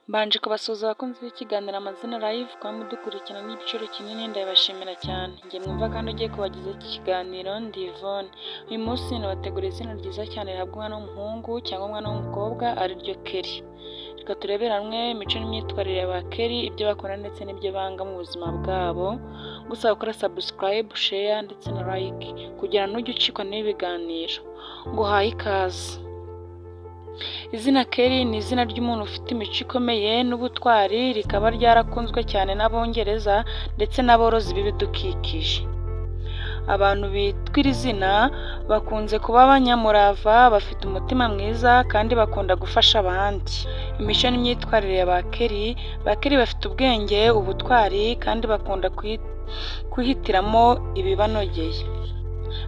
Mbanje kubasuhuza abakunzi b'ikiganiro Amazina Live, kuba mudukurikirana n'igiciro kinini, ndabibashimira cyane. Njye mwumva kandi ugiye kubagezaho iki kiganiro ndi Yvonne. Uyu munsi nabateguriye izina ryiza cyane rihabwa umwana w'umuhungu cyangwa umwana w'umukobwa, ariryo Kelly. Reka turebere hamwe imico n'imyitwarire ya ba Kelly, ibyo bakora ndetse n'ibyo banga mu buzima bwabo. Gusa gukora subscribe, share ndetse na like kugira ntujye ucikwa n'ibi biganiro. Nguhaye ikaze. Izina Kelly ni izina ry'umuntu ufite imico ikomeye n'ubutwari, rikaba ryarakunzwe cyane n'Abongereza ndetse n'aborozi b'ibidukikije. Abantu bitwa iri zina bakunze kuba abanyamurava, bafite umutima mwiza kandi bakunda gufasha abandi. Imico n'imyitwarire ya ba Kelly: Ba Kelly bafite ubwenge, ubutwari kandi bakunda kwihitiramo ibibanogeye.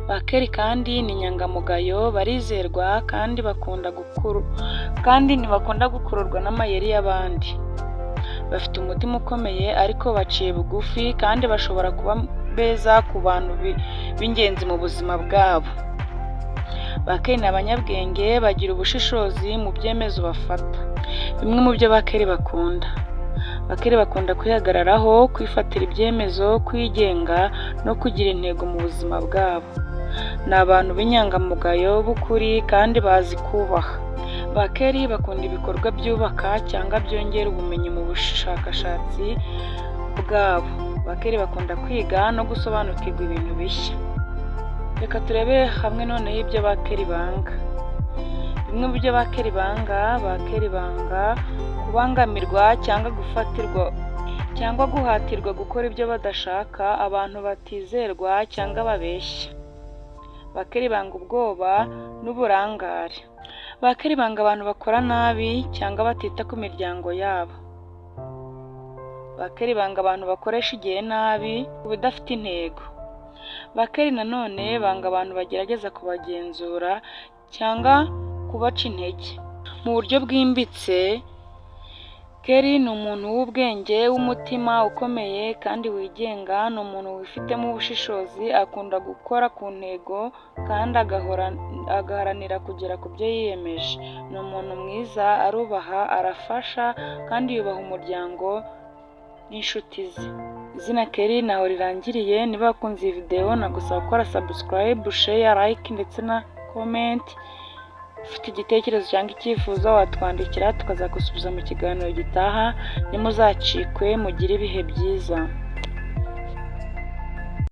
Ba Kelly kandi ni inyangamugayo, barizerwa kandi ntibakunda gukururwa n'amayeri y'abandi. Bafite umutima ukomeye ariko baciye bugufi, kandi bashobora kuba beza ku bantu b'ingenzi mu buzima bwabo. Ba Kelly ni abanyabwenge, bagira ubushishozi mu byemezo bafata. Bimwe mu byo ba Kelly bakunda: Ba Kelly bakunda kwihagararaho, kwifatira ibyemezo, kwigenga no kugira intego mu buzima bwabo. Ni abantu b'inyangamugayo, b'ukuri kandi bazi kubaha. Ba Kelly bakunda ibikorwa byubaka cyangwa byongera ubumenyi mu bushakashatsi bwabo. Ba Kelly bakunda kwiga no gusobanukirwa ibintu bishya. Reka turebere hamwe noneho ibyo ba Kelly banga. Bimwe mu byo ba Kelly banga: Ba Kelly banga kubangamirwa cyangwa gufatirwa cyangwa guhatirwa gukora ibyo badashaka, abantu batizerwa cyangwa babeshya. Ba Kelly banga ubwoba n'uburangare. Ba Kelly banga abantu bakora nabi cyangwa batita ku miryango yabo. Ba Kelly banga abantu bakoresha igihe nabi ku bidafite intego. Ba Kelly nanone banga abantu bagerageza kubagenzura cyangwa kubaca intege. Mu buryo bwimbitse, Kelly ni umuntu w'ubwenge, w'umutima ukomeye kandi wigenga, ni umuntu wifitemo ubushishozi, akunda gukora ku ntego kandi agaharanira kugera ku byo yiyemeje. Ni umuntu mwiza, arubaha, arafasha kandi yubaha umuryango n'inshuti ze. Izina Kelly ntaho rirangiriye. Niba wakunze iyi video, nagusaba gukora subscribe, share, like ndetse na comment. Ufite igitekerezo cyangwa icyifuzo, watwandikira tukazagusubiza mu kiganiro gitaha. Ntimuzacikwe, mugire ibihe byiza.